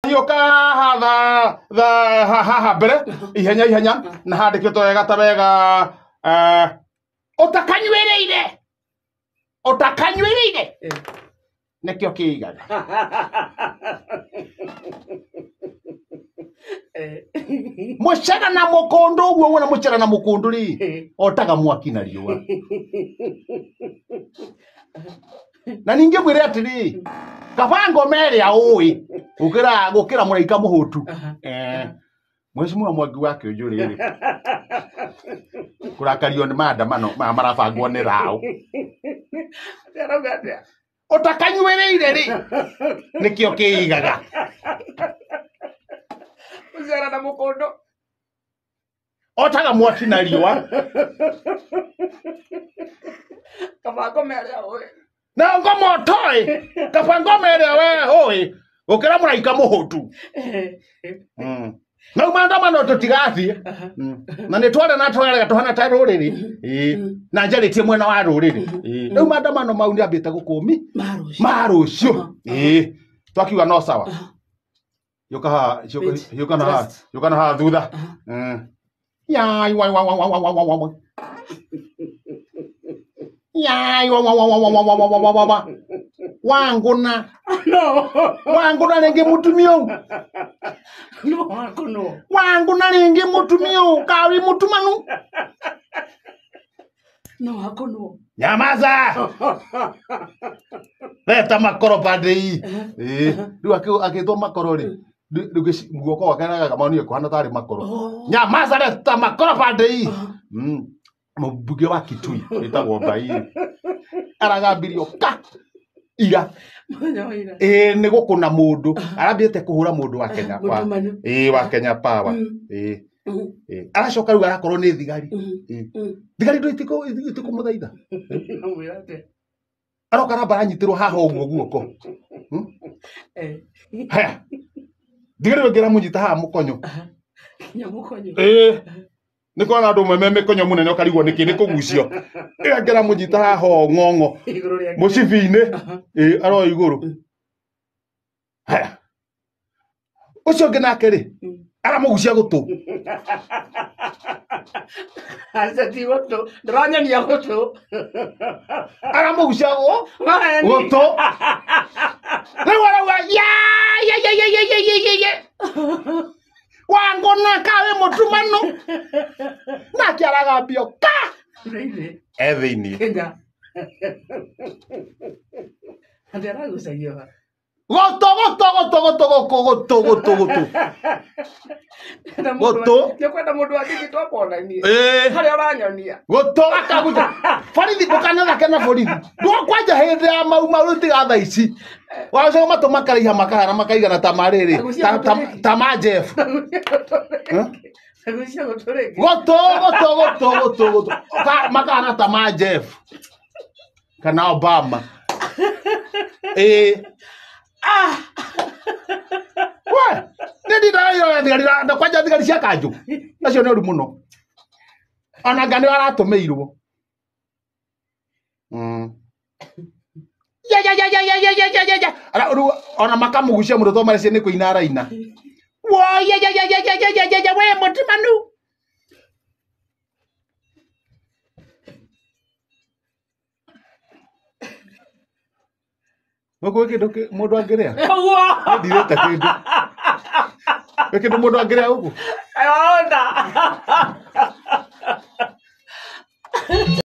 Hiũka haha haha mbere ihenya ihenya na handĩkĩtwo wega ta wega ũtakanyuĩrĩire ũtakanyuĩrĩire nĩkĩo kĩigaga. Mũcere na mũkũndũ ũguo wona mũcere na mũkũndũ rĩ otaga mwaki na riũa. Na ningĩ mwĩre atĩrĩ kaba ngoma ĩrĩa ũĩ gũkĩra gũkĩra mũraika mũhũtu. Mheshimiwa Mwangi wa Kĩũnjũ rĩrĩ kũrakario nĩ maandamano maya marabangwo nĩ Rao. Arauga atĩa? Ũtakanyuĩrĩire rĩ nĩkĩo kĩigaga. Mũcere na mũkũndũ. Otaga mwaki na riũa. Kaba ngoma ĩrĩa ũĩ. Na ngoma ũtoĩ kaba ngoma ĩrĩa we ũĩ gũkĩra mũraika mũhũtu. Na maandamano tũtigathiĩ. Na nĩ tware na twarega tũhana ta rũrĩrĩ. Na njarĩtie mwena wa rũrĩrĩ. Rĩu maandamano mau nĩ ambĩte gũkũmi Ma rũciũ. ma rũciũ. Twakiuga no sawa. Yũka haha, Wait, yũka na haha, just. yũka na haha thutha. Yai wa wa wa wa wa wa wa wa. Yai wa wa wa wa wa wa wa wa wa wa wa. Wangũna. No. Wangũna rĩngĩ mũtumia ũyũ. No wakunwo. Wangũna rĩngĩ mũtumia ũyũ kawi mũtumanu. No wakunwo. Nyamaza. Leta makoro pande hii. Rĩu akĩtwo makoro rĩ. Rĩu guoko gwake nagamonire kũhana tarĩ makoro. Nyamaza leta makoro pande hii. Mũmbunge wa Kitui wĩtagwo Mbairi aragambirio ka ira. Mũthenya wa ira. Nĩ gũkũna mũndũ arambĩte kũhũra mũndũ wa Kenya wa Mũtumanu. wa Kenya Power. Aracoka rĩu arakorwo nĩ thigari. Thigari ndũ itikũmũthaitha. Amwĩra atĩa? Aroka aramba aranyitĩrwo haha ũguo guoko. Haya. Thigari ũngĩ aramũnyita haha mũkonyo. Nginya mũkonyo. Nĩ kuona andũ amwe me mĩkonyo mũnene ũkarigwo nĩkĩ nĩ kũgucio. Ĩyo angĩ aramũnyita haha o ng'ong'o. Igũrũ rĩa Mũcibi-inĩ. Aroa igũrũ. Haya. Ũcio ũngĩ nake rĩ aramũgucia gũtũ. Aca ti gũtũ. Ndĩronyonia gũtũ. Aramũgucia Maheni. gũtũ. Rĩu arauga ya ya ya ya ya ya ya ya. Wangũna kawe mũtumanu. Nake aragambio ka. Thĩinĩ. E thĩinĩ. Kenya. Atĩ aragucagio ha? Gũtũ gũtũ gũtũ gũtũ gũkũ gũtũ gũtũ gũtũ. Gũtũ. Nĩ kwenda mũndũ wa digital akonanie. Harĩa ũranyonia. Gũtũ gakagucia. Borithi ndũkanathake na borithi. Ndũkwanja hĩndĩ ya mau mau rĩu tiga thaa ici. Wacoka matũ makaraiha makahana makaigana ta marĩrĩ. Ta ma Jeff. Agucia gũtũ rĩngĩ. Gũtũ gũtũ gũtũ gũtũ gũtũ. Makahana ta ma Jeff. Kana Obama. We, nĩ ndindaga ira thigari na kwanja thigari cia kanjũ. Acio nĩ ũru mũno. Ona nga nĩ aratũmĩirwo. Ya ya ya ya ya ya ya ya ya ya. Rĩu ona makamũgucia mũno tondũ mareciria nĩ kũina araina. Wo ya ya ya ya ya ya ya ya ya we mũtumanu. Gũkũ kĩndũ mũndũ angĩrĩa? Ũguo. Ndirĩte kĩndũ. Gwĩ kĩndũ mũndũ angĩrĩa gũkũ? Onda.